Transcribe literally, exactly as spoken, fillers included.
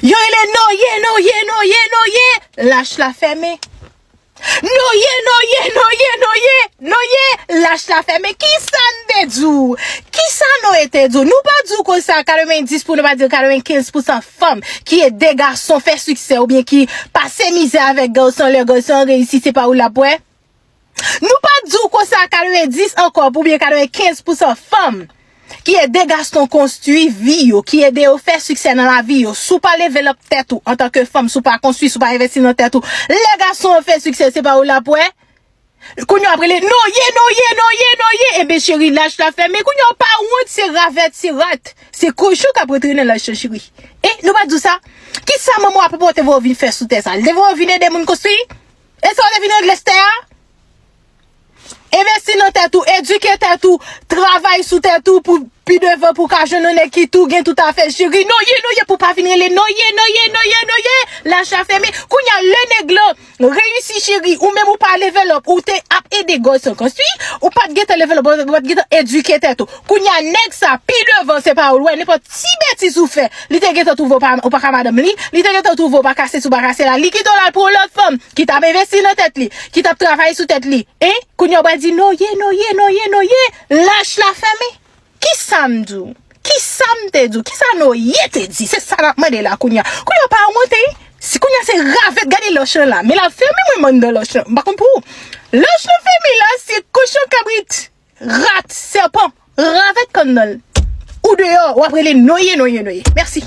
Yo rele Noye, Noye, Noye, Noye. Lach la fèmen. Noye, Noye, Noye, Noye, Noye. Lach la fèmen. Kisa n te di w? Kisa Noye te di w? Nou pa di w konsa katrevenndis pou nou pa di katrevenkenz pousan fanm ki ede gason fè siksè oubyen ki pase mizè avèk gason, lè gason an reyisi, se pa ou l ap wè? Nou pa di w konsa katrevenndis ankò oubyen katrevenkenz pousan fanm ki ede gason konstwi vi yo, ki ede yo fè siksè nan lavi yo. Si w pa level up tèt ou antanke fanm, si w pa konstwi, si w pa envesti nan tèt ou, lè gason an fè siksè, se pa ou l ap wè? Kounye a ap rele Noye, Noye, Noye, Noye. Enben cheri, lach la fèmen. Kounye a w pa wont, se ravèt, se rat, se kochon k ap rantre nan lach la, cheri. E nou pa di w sa? Kisa manman w a papa w te voye w vin fè sou tè sa? Li te voye w vin ede moun konstwi? E sa w te vin regle sou tè a? Envesti nan tèt ou, edike tèt ou, travay sou tèt ou pou pi devan pou w ka jwenn yon nèg ki tou gen tout afè, cheri. Noye, Noye, pou w pa vin rele Noye, Noye, Noye, Noye. Lach la fèmen. Kounye a, lè nèg lan reyisi, cheri, ou menm ou pa level up, ou te ap ede gason konstwi, ou pa t gentan level up, ou pa t gentan edike tèt ou. Kounye a, nèg sa, pi devan, se pa ou l wè, nenpòt ti betiz ou fè, li te gentan twouve w pa, ou pa ka madanm li, li te gentan twouve w pa ka sesi, ou pa ka sela, li kite w l al pran yon lòt fanm ki t ap envesti nan tèt li, ki t ap travay sou tèt li. Hein? Kounye a w pral di Noye, Noye, Noye, Noye, lach la fèmen. Kisa m di w? Kisa m te di w? Kisa Noye te di? Se sa n ap mande la kounye a. Kounye a w pa wont, hein? Si kounye a se ravèt, gade lòch lan la. Men l ap fèmen mwen m anndan lòch lan. M pa konn pou ou. Lòch lan fèmen la, se kochon, kabrit, rat, sèpan, ravèt k anndan l. Ou deyò, w ap rele Noye, Noye, Noye. Mèsi.